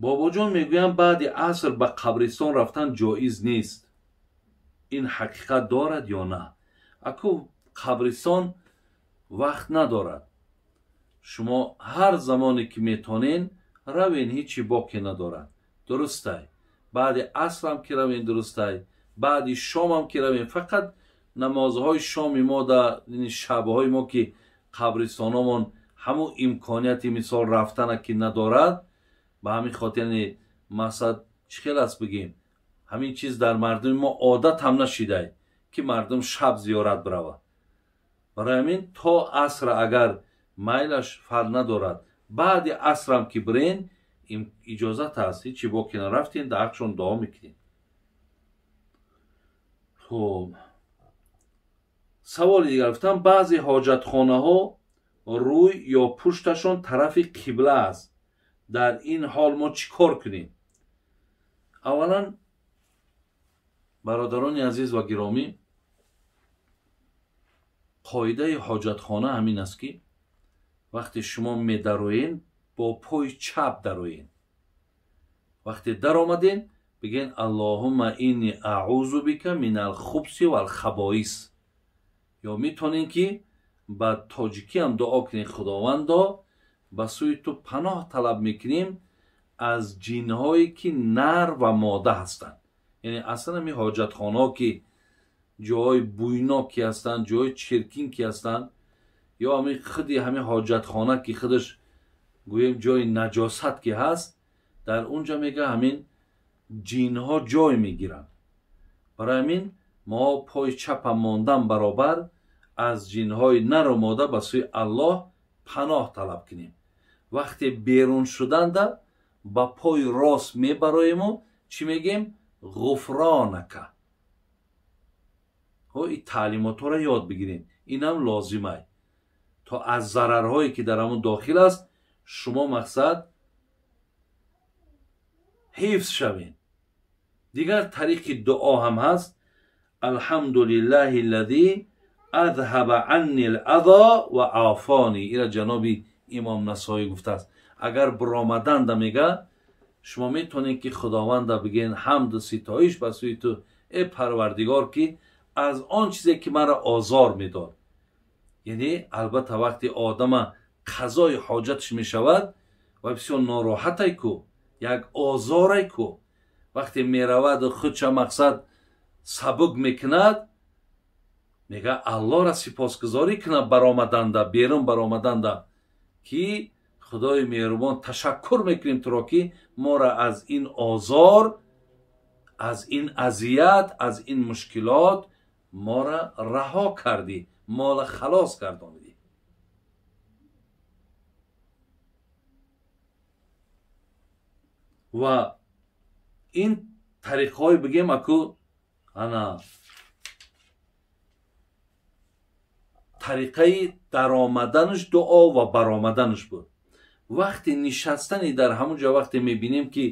Бобоҷон мегӯянд, баъди аср ба қабристон рафтан ҷоиз нест. Ин ҳақиқат дорад ё на? Аку қабристон вақт надорад. Шумо ҳар замоне ки метонен равен, ҳечи боке надорад. Дурустай. Баъди асрам ки равен дурустай, баъди шомам ки равен. Фақат намозҳои шоми мо да шабҳои мо ки қабристономон ҳамун имконияти мисол рафтана ки надорад, ба ҳамин хотир мақсад чӣ хел аст бигем, ҳамин чиз дар мардуми мо одат ҳам нашидай ки мардум шаб зиёрат биравад. Барои ҳамин то асра агар майлаш фарқ надорад, баъди асрам ки бирен иҷозат аст, ҳечи боке нарафтен, дар ҳақшон дуо мекунем. Хуб, саволи дигар гуфтам, баъзе ҳоҷатхонаҳо рӯй ё пушташон тарафи қибла аст. Дар ин ҳол мо чӣ кор кунем? Аввалан, бародарони азиз ва гиромӣ, қоидаи ҳоҷатхона ҳамин аст ки вақте шумо медароен, бо пои чап дароен. Вақте даромаден, бигӯен Аллоҳумма инни аъузу бика минал хубси вал хабоис. Ё метонен ки ба тоҷикӣ ҳам дуо кунед: Худовандо, ба сӯи ту паноҳ талаб мекунем аз ҷинҳое ки нар ва мода ҳастанд. Яъне аслан ҳамин ҳоҷатхонаҳо ки ҷоҳои бӯйнок ки ҳастанд, ҷоҳои чиркин ки ҳастанд, ё ҳамин худи ҳамин ҳоҷатхона ки худаш гӯем ҷои наҷосат ки ҳаст, дар унҷа мега ҳамин ҷинҳо ҷой мегиранд. Барои ҳамин мо пои чапам мондан баробар аз ҷинҳои нару мода ба сӯи Аллоҳ паноҳ талаб кунем. Вақте берун шуданда ба пои рост мебароему чӣ мегем? Ғуфронака. Ин таълимотҳоро ёд бигирем, инам лозимай то аз зарарҳое ки дар ҳамон дохил аст шумо мақсад ҳифз шавед. Дигар тариқи дуо ҳам ҳаст: Алҳамдулиллаҳи аллазӣ азҳаба анни ал-азо ва афони. Ира ҷаноби имом Насоӣ гуфтааст. Агар баромаданда мега, шумо метавонед ки Худованда бигӯен ҳамду ситоиш ба сӯи ту, э Парвардигор, ки аз он чизе ки маро озор медод. Яъне албатта вақте одама қазои ҳоҷаташ мешавад ва бисёр нороҳатай ку, як озорай ку, вақте мераваду худша мақсад сабук мекунад, мега Аллоҳра сипосгузорӣ кунад баромаданда, берун баромаданда, ки Худои меҳрубон ташаккур мекунем туро ки моро аз ин озор, аз ин азият, аз ин мушкилот моро раҳо кардӣ, моро халос гардонидӣ. Ва ин тариқҳое бигем аку ана тариқаи даромаданаш дуо ва баромаданаш буд. Вақти нишастани дар ҳамон ҷо вақте мебинем ки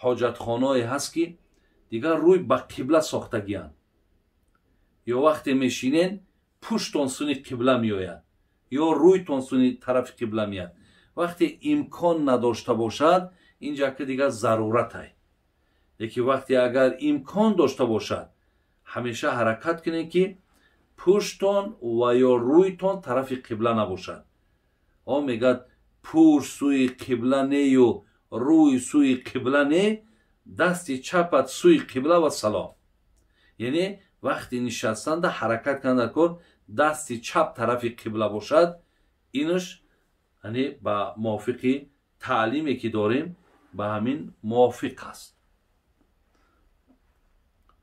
ҳоҷатхонаое ҳаст ки дигар рӯй ба қибла сохтагианд, ё вақте мешинен пуштон суни қибла меояд ё рӯйтон суни тарафи қибла меояд. Вақте имкон надошта бошад, инҷа ки дигар заруратай. Лекин вақте агар имкон дошта бошад, ҳамеша ҳаракат кунед ки пуштон ва ё рӯйтон тарафи қибла набошад. О мегӯяд пушт сӯи қибла нею рӯй сӯи қибла не, дасти чапат сӯи қибла ва салом. Яъне вақти нишастанда ҳаракат кунанда кор дасти чап тарафи қибла бошад, инаш яъне ба мувофиқи таълиме ки дорем ба ҳамин мувофиқ аст.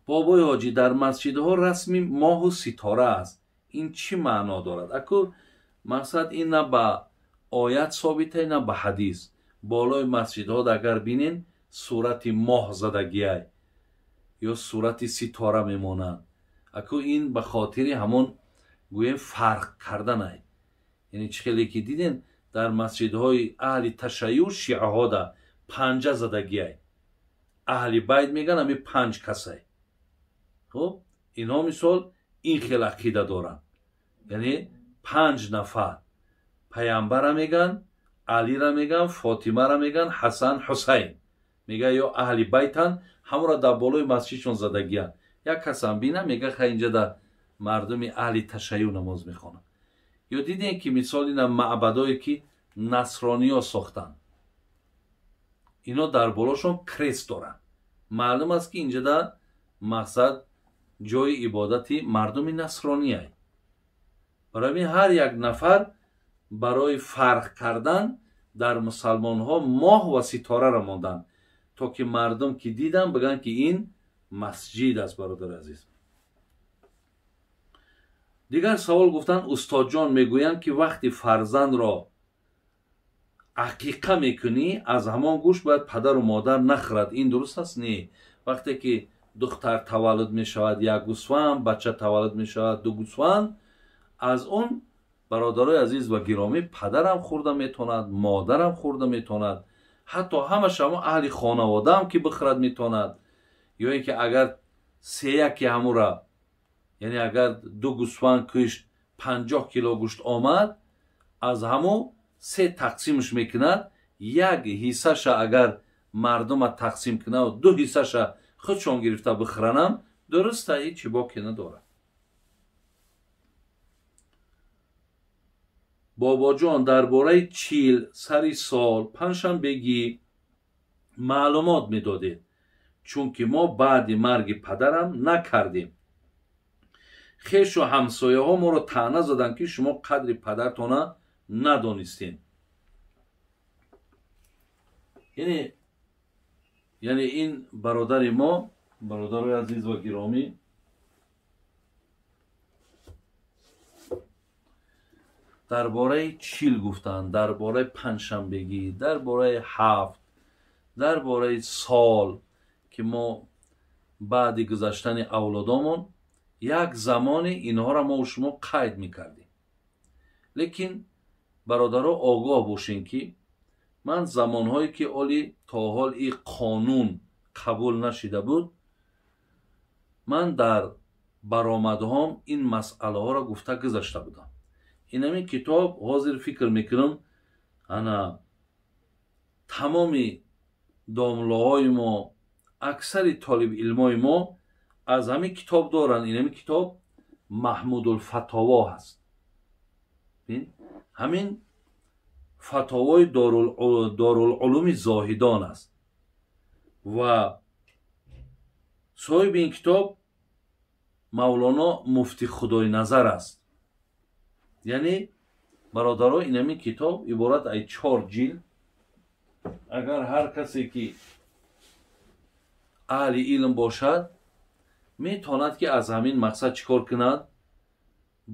Бобои ҳоҷӣ, дар масҷидҳо расми моҳу ситора аст. Ин чӣ маъно дорад? Аку мақсад ин на ба оят собита, на ба ҳадис. Болои масҷидҳо агар бинен сурати моҳ задагиай ё сурати ситора мемонанд. Аку ин ба хотири ҳамон гӯем фарқ карданай. Яъне чӣ хеле ки диден дар масҷидҳои аҳли ташайюъ шиаҳода панҷа задагиай. Аҳли байт мегӯянд ҳамин панҷ касай. Хуб, инҳо мисол ин хел ақида доранд. Яъне панҷ нафар паямбара мегӯянд, Алира мегӯянд, Фотимара мегӯянд, Ҳасан, Ҳусайн. Мега ё аҳли байтан, ҳамонро дар болои масҷидшон задагиянд. Як касам бина, мега ха инҷа дар мардуми аҳли ташайюъ намоз мехонанд. Ё дидем ки мисол ина маъбадое ки насрониё сохтанд, ино дар болошон крест доранд. Маълум аст ки инҷа дар мақсад ҷои ибодати мардуми насронияй. Барои ҳамин ҳар як нафар барои фарқ кардан дар мусалмонҳо моҳ ва ситораро монданд, то ки мардум ки дидан бигӯянд ки ин масҷид аст. Бародари азиз, дигар савол гуфтанд: устодҷон, мегӯянд ки вақти фарзандро ақиқа мекунӣ, аз ҳамон гӯшт бояд падару модар нахӯрад. Ин дуруст аст? Не. Вақте ки духтар таваллуд мешавад як гӯсфанд, бача таваллуд мешавад ду гӯсфанд, аз он бародарои азиз ва гиромӣ падарам хӯрда метавонад, модарам хӯрда метавонад, ҳатто ҳамааш ҳамо аҳли хонаводаам ки бихӯрад метавонад. Ё ин ки агар сеяки ҳамура, яъне агар ду гӯсфанд кушт, 50 кило гӯшт омад, аз ҳамо се тақсимш мекунад, як ҳиссаша агар мардума тақсим кунад, ду ҳиссаша худшон гирифта бихӯранам, дуруста, ҳеҷ боке надорад. Бобоҷон, дар бораи чил сари сол панҷшанбегӣ маълумот медодед, чунки мо баъди марги падарам накардем. Хешу ҳамсояҳо моро таъна заданд, ки шумо қадри падартона надонистем. Яъне ин бародари мо, бародарои азиз ва гиромӣ, дар бораи чил гуфтанд, дар бораи панҷшанбегӣ, дар бораи ҳафт, дар бораи сол, ки мо баъди гузаштани авлодомон як замоне инҳоро мо шумо қайд мекардем. Лекин бародаро огоҳ бошем, ки ман замонҳое ки оли то ҳол и қонун қабул нашида буд, ман дар баромадҳом ин масъалаҳоро гуфта гузашта будам. Инамин китоб ҳозир фикр мекунам, ана тамоми домлаҳои мо, аксари толибилмои мо аз ҳамин китоб доранд. Инамин китоб Маҳмудулфатово ҳаст. Ҳамин фатовои Дорулулуми Зоҳидон аст ва соҳиби ин китоб Мавлоно Муфти Худойназар аст. Яъне бародаро, инамин китоб иборат аз 4 ҷилд. Агар ҳар касе ки аҳли илм бошад, метавонад ки аз ҳамин мақсад чӣ кор кунад?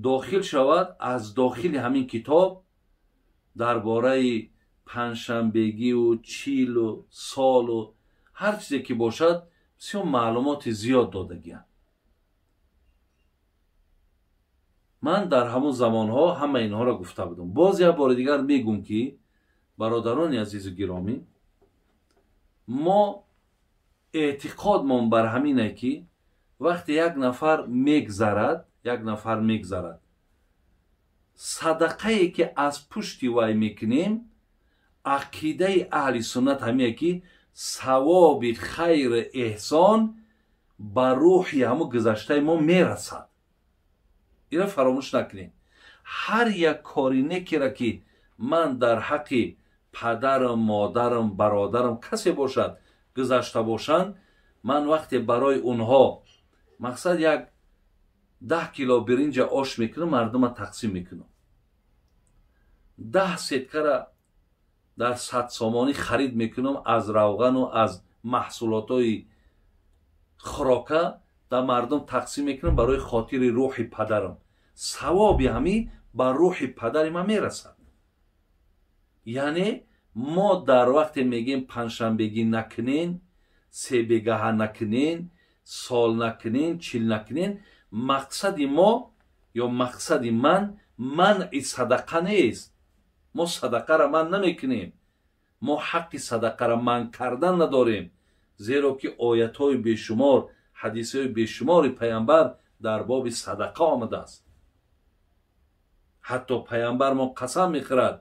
Дохил шавад. Аз дохили ҳамин китоб дар бораи панҷшанбегиву чилу солу ҳар чизе ки бошад, бисёр маълумоти зиёд додагианд. Ман дар ҳамон замонҳо ҳама инҳоро гуфта будам. Боз як бори дигар мегӯм, ки бародарони азизу гиромӣ, мо эътиқодмон бар ҳамине, ки вақте як нафар мегзарад, як нафар мегзарад, садақае ки аз пушти вай мекунем, ақидаи аҳли суннат ҳамие ки савоби хайру эҳсон ба рӯҳи ҳамо гузаштаи мо мерасад. Инро фаромӯш накунем. Ҳар як кори некеро ки ман дар ҳаққи падарам, модарам, бародарам, касе бошад гузашта бошанд, ман вақте барои онҳо мақсад як 10 кило биринҷа ош мекунам, мардума тақсим мекунам. 10 сеткара дар 100 сомонӣ харид мекунам аз равғану аз маҳсулотҳои хӯрока дар мардум тақсим мекунам барои хотири рӯҳи падарам. Савоби ҳамин ба рӯҳи падари ман мерасад. Яъне мо дар вақте мегӯем панҷшанбегӣ накунен, себегаҳа накунен, сол накунен, чил накунен, мақсади мо ё мақсади ман манъи садақа нест. Мо садақаро манъ намекунем. Мо ҳаққи садақаро манъ кардан надорем, зеро ки оятҳои бешумор, ҳадисҳои бешумори пайғамбар дар боби садақа омадааст. Ҳатто пайғамбар мо қасам мехӯрад: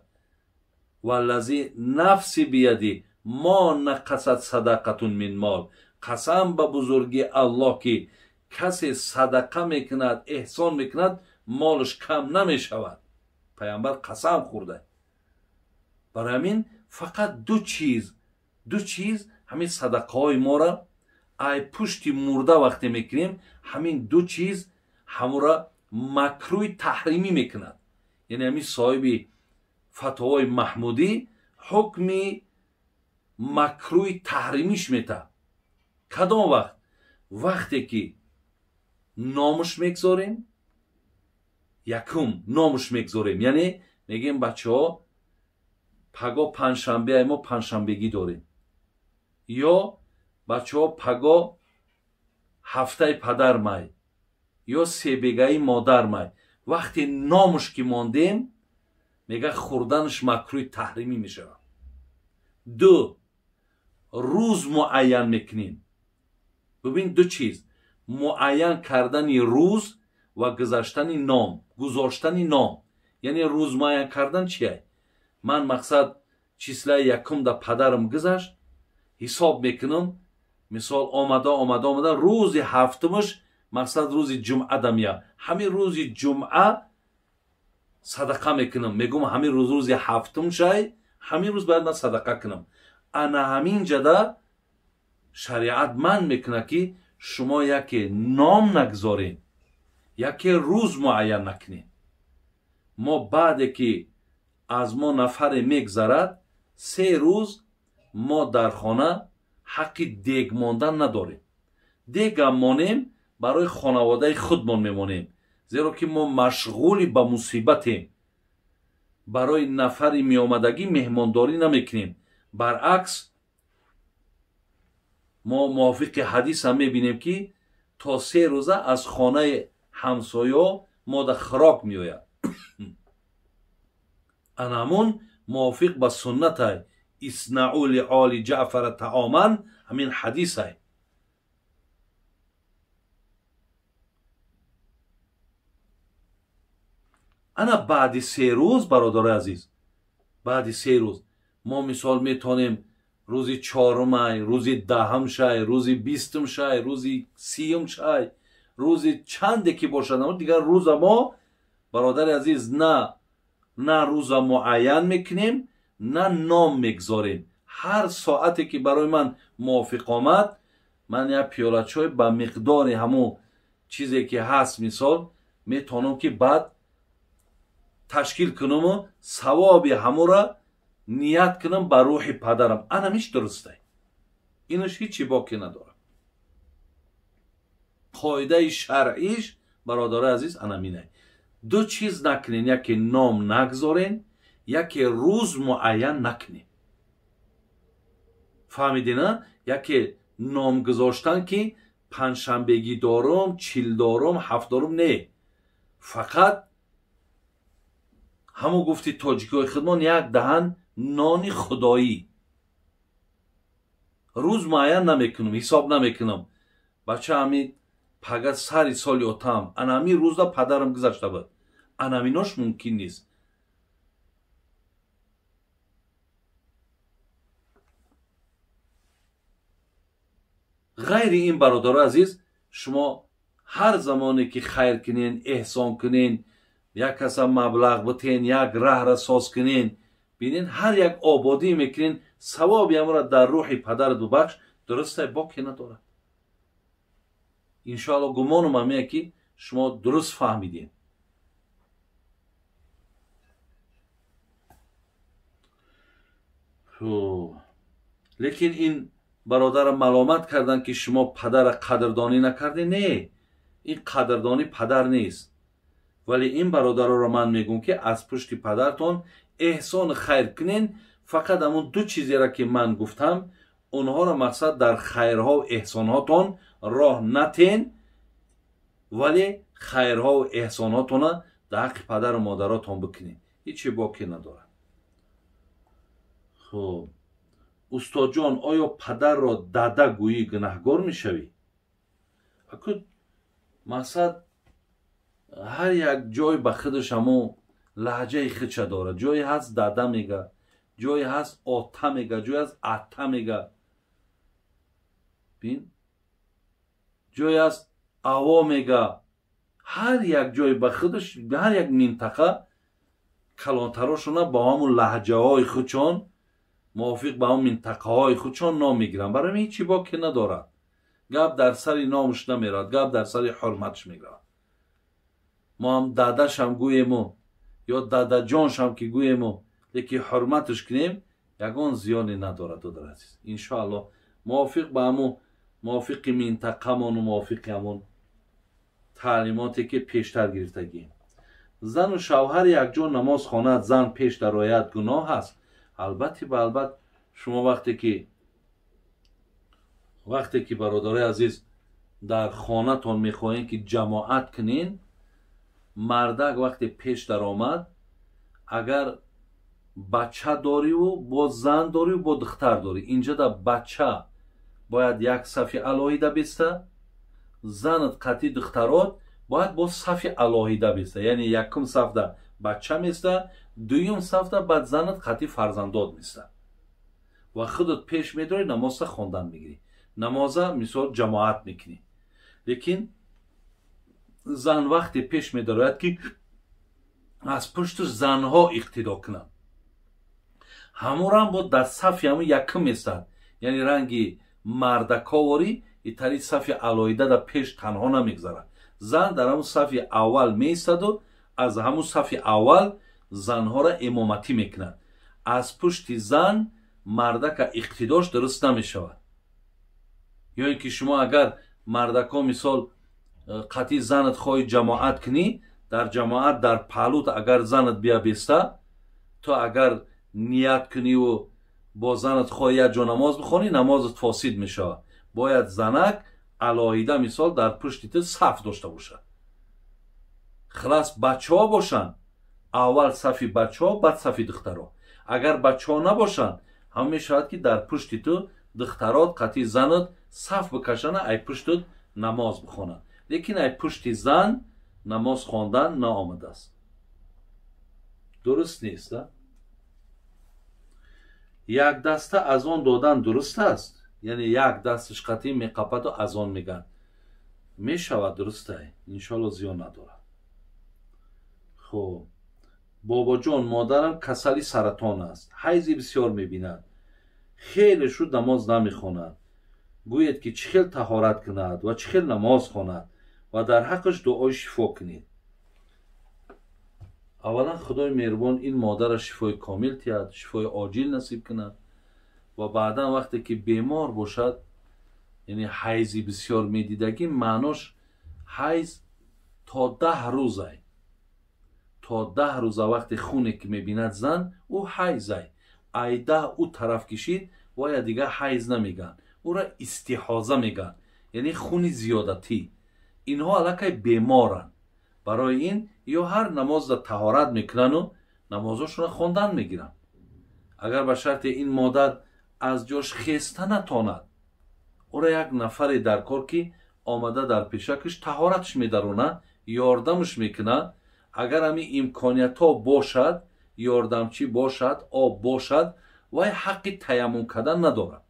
валлази нафси бияди мо нақасат садақатун мин мол. Қасам ба бузурги Аллоҳ, ки касе садақа мекунад, эҳсон мекунад, молаш кам намешавад. Пайғамбар қасам хӯрда. Барои ҳамин фақат ду чиз ҳамин садақаҳои моро ай пушти мурда вақте мекунем, ҳамин ду чиз ҳамура макрӯи таҳримӣ мекунад. Яъне ҳамин соҳиби фатвои Маҳмудӣ ҳукми макрӯи таҳримиш мета. Кадом вақт? Вақте ки номуш мегзорем, якум номуш мегзорем, яъне мегӯем бачаҳо паго панҷшанбе, мо панҷшанбегӣ дорем, ё бачаҳо паго ҳафтаи падар май, ё себегаи модар май. Вақте номуш ки мондем, мега хӯрданаш макрӯи таҳримӣ мешавад. Ду, рӯз муайян мекунем. Бибин, ду чиз: муайян кардани рӯз ва гузаштани ном, гузоштани ном. Яъне рӯз муайян кардан чие? Ман мақсад числаи якум да падарам гузашт, ҳисоб мекунам, мисол омада омада омада рӯзи ҳафтумаш, мақсад рӯзи ҷумъа да меяд. Ҳамин рӯзи ҷумъа садақа мекунам, мегӯм ҳамин рӯз рӯзи ҳафтум шай, ҳамин рӯз бояд ман садақа кунам. Ана ҳамин ҷада шариат манъ мекунад, ки шумо яке ном нагзоред, яке рӯз муайян накунед. Мо баъде ки аз мо нафаре мегзарад, 3 рӯз мо дар хона ҳаққи дег мондан надорем. Дегам монем, барои хонаводаи худмон мемонем, зеро ки мо машғули ба мусибатем. Барои нафари меомадагӣ меҳмондорӣ намекунем. Баръакс, мо мувофиқи ҳадисам мебинем, ки то 3 рӯза аз хонаи ҳамсоё мо да хӯрок меояд. Анамун мувофиқ ба суннатай иснаъу лиоли ҷаъфара таоман, ҳамин ҳадисай. Ана баъди 3 рӯз, бародарои азиз, баъди 3 рӯз мо мисол метонем рӯзи 4-май, рӯзи 10 шай, рӯзи 20 шай, рӯзи 30 шай, рӯзи чанде ки бошад, дигар рӯза мо, бародари азиз, на рӯза муайян мекунем, на ном мегзорем. Ҳар соате ки барои ман мувофиқ омад, ман як пиёла чой ба миқдори ҳамун чизе ки ҳаст, мисол метавонам ки баъд ташкил кунаму савоби ҳамура ният кунам ба рӯҳи падарам. Анамиш дурустай, инаш ҳичи боке надорад. Қоидаи шаръиш, бародарои азиз, анаминай. Ду чиз накунен: яке ном нагзорен, яке рӯз муайян накунен. Фаҳмидена? Яке ном гузоштан, ки панҷшанбегӣ дорум, чилдорум, ҳафтдорум, не. Фақат ҳамон гуфти тоҷикои худмон, як даҳан нони худоӣ. Рӯз муайян намекунам, ҳисоб намекунам. Бача, ҳами пага сари соли отам, ана ҳамин рӯзда падарам гузашта буд. Ана ҳаминош мумкин нест. Ғайри ин, бародарои азиз, шумо ҳар замоне ки хайр кунен, эҳсон кунен, як каса маблағ битен, як раҳра соз кунен, бинен, ҳар як ободӣ мекунен, савоби ҳамро дар рӯҳи падарат бубахш, дурустай, боке надорад. Иншоалло гумонам ҳамея, ки шумо дуруст фаҳмидем. Лекин ин бародара маломат карданд, ки шумо падара қадрдонӣ накардед. Не, ин қадрдонӣ падар нест. Вале ин бародароро ман мегӯм, ки аз пушти падартон эҳсону хайр кунен. Фақат ҳамун ду чизеро ки ман гуфтам, онҳоро мақсад дар хайрҳову эҳсонҳотон роҳ натен, вале хайрҳову эҳсонҳотона дар ҳаққи падару модаротон бикунед. ҳичи боке надорад. Хуб, устодҷон, оё падарро дада гӯӣ гунаҳгор мешавӣ? Аку мақсад ҳар як ҷой ба худаш ҳамон лаҳҷаи худша дорад. Ҷое ҳаст дада мега, Ҷое ҳаст ота мега, ҷое ҳаст ата мега. Бин, ҷое ҳаст аво мега. Ҳар як ҷой ба худаш, ҳар як минтақа калонтарошона ба ҳамун лаҳҷаҳои худшон, мувофиқ ба ҳамун минтақаҳои худшон ном мегиранд. Барои ҳеҷ чӣ боке надорад. Гап дар сари номаш намерад, гап дар сари ҳурматш меравад. Мо ҳам дадашам гӯему ё дадаҷоншам ки гӯему, лекин ҳурматш кунем, ягон зиёне надорад, додари азиз. Иншоаллоҳ мувофиқ ба ҳамун, мувофиқи минтақамону мувофиқи ҳамун таълимоте ки пештар гирифтагием. Зану шавҳар якҷо намоз хонад, зан пеш дарояд, гуноҳ аст? Албатта, ба албат, шумо вақте ки бародарои азиз дар хонатон мехоҳем ки ҷамоат кунен, мардак вақте пеш даромад, агар бача дориву бо зан дориву бо духтар дорӣ, инҷода бача бояд як сафи алоҳида беста, занат қатъи духтарот бояд бо сафи алоҳида беста. Яъне якум сафда бача места, дуюм сафда баъд занат қатъи фарзандот места ва худат пеш медорӣ, намоза хондан мегирӣ, намоза мисол ҷамоат мекунӣ. Лекин зан вақте пеш медарояд ки аз пушташ занҳо иқтидо кунанд, ҳамонам бо дар сафи ҳамун якум местад. Яъне ранги мардаковорӣ итари сафи алоҳида дар пеш танҳо намегзарад. Зан дар ҳамун сафи аввал меистаду аз ҳамун сафи аввал занҳоро имоматӣ мекунад. Аз пушти зан мардака иқтидош дуруст намешавад. Ё ин ки шумо агар мардако мисол қатъи занат хоҳӣ ҷамоат кунӣ, дар ҷамоат дар паҳлут агар занат бия беста, то агар ният куниву бо занат хоҳӣ як ҷо намоз бихонӣ, намозат фосид мешавад. Бояд занак алоҳида мисол дар пушти ту саф дошта бошад. Хилас, бачаҳо бошанд, аввал сафи бачаҳо, баъд сафи духтаро. Агар бачаҳо набошанд, ҳам мешавад ки дар пушти ту духтарот қатъи занат саф бикашана, ай пуштут намоз бихонанд. Лекин ай пушти зан намоз хондан наомадааст, дуруст нест. Як даста азон додан дуруст аст? Яъне як дасташ қатъи меқападу азон мегӯянд, мешавад, дурустай, иншоалло зиён надорад. Хуб, бобоҷон, модарам касали саратон аст, ҳайзи бисёр мебинад, хеле шуд намоз намехонад. Гӯед ки чӣ хел таҳорат кунад ва чӣ хел намоз хонад ва дар ҳаққаш дуои шифо кунед. Аввалан, Худои меҳрубон ин модарра шифои комил тиҳад, шифои оҷил насиб кунад. Ва баъдан вақте ки бемор бошад, яъне ҳайзи бисёр медидагӣ, маънош ҳайз то 10 рӯзай, то 10 рӯза вақте хуне ки мебинад зан, ӯ ҳайзай. Ай 10 ӯ тараф кишид, вая дигар ҳайз намегӯянд, ӯра истиҳоза мегӯянд, яъне хуни зиёдатӣ. Инҳо аллакай беморанд. Барои ин ё ҳар намозда таҳорат мекунану намозошонро хондан мегиранд. Агар ба шарте ин модар аз ҷош хеста натонад, ӯра як нафаре дар кор ки омада дар пешакаш таҳоратш медарона, ёрдамш мекунад. Агар ҳамин имкониятҳо бошад, ёрдамчӣ бошад, об бошад, вай ҳаққи таяммум кардан надорад.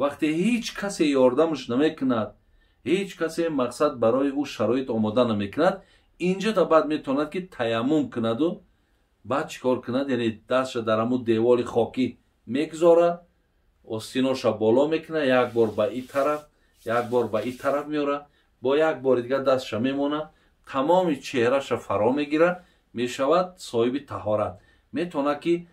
Вақте ҳеҷ касе ёрдамш намекунад, ҳеҷ касе мақсад барои ӯ шароит омода намекунад, инҷо та баъд метавонад ки таяммум кунаду баъд чӣ кор кунад? Яъне дастша дар ҳамун деволи хокӣ мегузорад, остиноша боло мекунад, як бор ба и тараф, як бор ба и тараф меорад, бо як бори дигар дастша мемонад, тамоми чеҳраша фаро мегирад, мешавад соҳиби таҳорат. Метавонад ки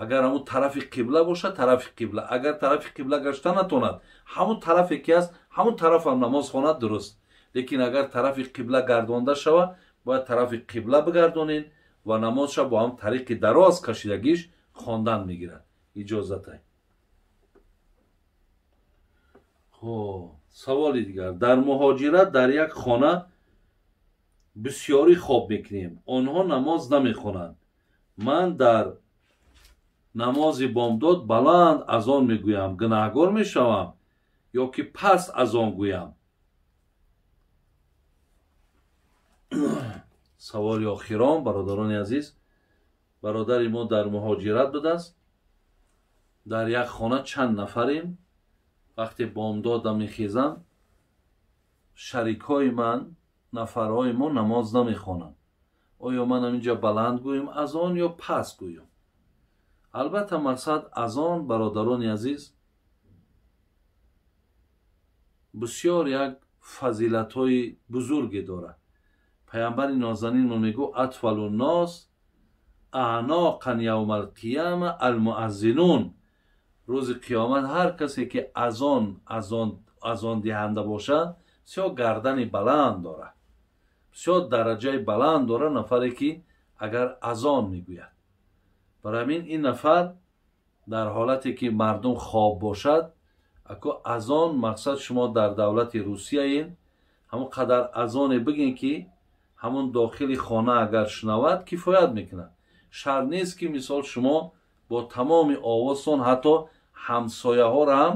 агар ҳамун тарафи қибла бошад, тарафи қибла, агар тарафи қибла гашта натонад, ҳамун тарафе ки аст, ҳамун тарафам намоз хонад, дуруст. Лекин агар тарафи қибла гардонда шавад, бояд тарафи қибла бигардонед ва намозша бо ҳам тариқи дароз кашидагиш хондан мегирад, иҷозатай. Хоб, саволи дигар. Дар муҳоҷират дар як хона бисёрӣ хоб мекунем, онҳо намоз намехонанд. Ман дар намози бомдод баланд азон мегӯям, гунаҳгор мешавам ё ки паст азон гӯям? Саволи охирон, бародарони азиз. Бародари мо дар муҳоҷират будааст. Дар як хона чанд нафарем, вақте бомдода мехезам, шарикҳои ман, нафарҳои мо намоз намехонанд. Оё ман ҳаминҷа баланд гӯем азон ё пас гӯем? Албатта, мақсад азон, бародарони азиз, бисёр як фазилатҳои бузурге дорад. Паямбари нозанинмо мегӯ: атфалу нос аъноқан явма алқияма алмуаззинун. Рӯзи қиёмат ҳар касе ки азон диҳанда бошад, бисёр гардани баланд дорад, бисёр дараҷаи баланд дорад нафаре ки агар азон мегӯяд. Барои ҳамин ин нафар дар ҳолате ки мардум хоб бошад, ако азон, мақсад шумо дар давлати Русияен, ҳамон қадар азоне бигин ки ҳамон дохили хона агар шунавад, кифоят мекунад. Шарт нест ки мисол шумо бо тамоми овозтон ҳатто ҳамсояҳоро ҳам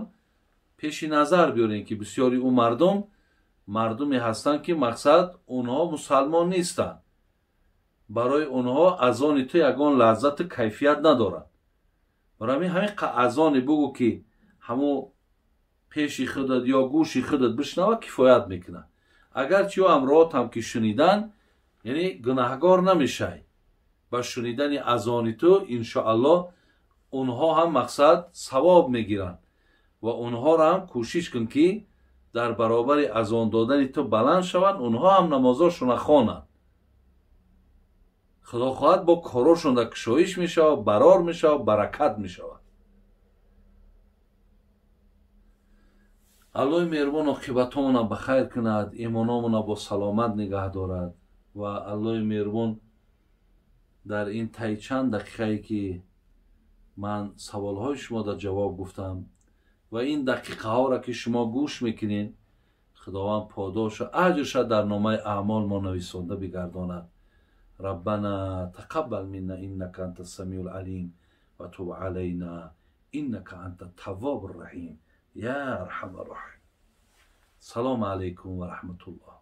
пеши назар биёрем, ки бисёри ӯ мардум мардуме ҳастанд ки мақсад онҳо мусалмон нестанд. Барои онҳо азони ту ягон лаззату кайфият надорад. Барои ҳамин ҳамин азоне бугӯ ки ҳамон пеши худат ё гӯши худат бишнава, кифоят мекунад. Агарчи ё ҳамроҳатам ки шунидан, яъне гунаҳгор намешавӣ. Ба шунидани азони ту иншоаллоҳ онҳо ҳам мақсад савоб мегиранд ва онҳоро ҳам кӯшиш кун ки дар баробари азон додани ту баланд шаванд, онҳо ҳам намозошонро хонанд. Худо хоҳад бо корошон дар кушоиш мешавад, барор мешавад, баракат мешавад. Аллоҳи меҳрубон оқибатҳомона ба хайр кунад, имономона бо саломат нигаҳ дорад ва Аллоҳи меҳрубон дар ин таи чанд дақиқае ки ман саволҳои шумо дар ҷавоб гуфтам ва ин дақиқаҳоро ки шумо гӯш мекунед, Худованд подошу аҷрша дар номаи аъмол мо нависонда бигардонад. Раббана тақаббал минна иннака анта самиул алим ва туб алайна иннака анта таввобур раҳим я арҳамар роҳим. Салому алайкум ва раҳматуллоҳ.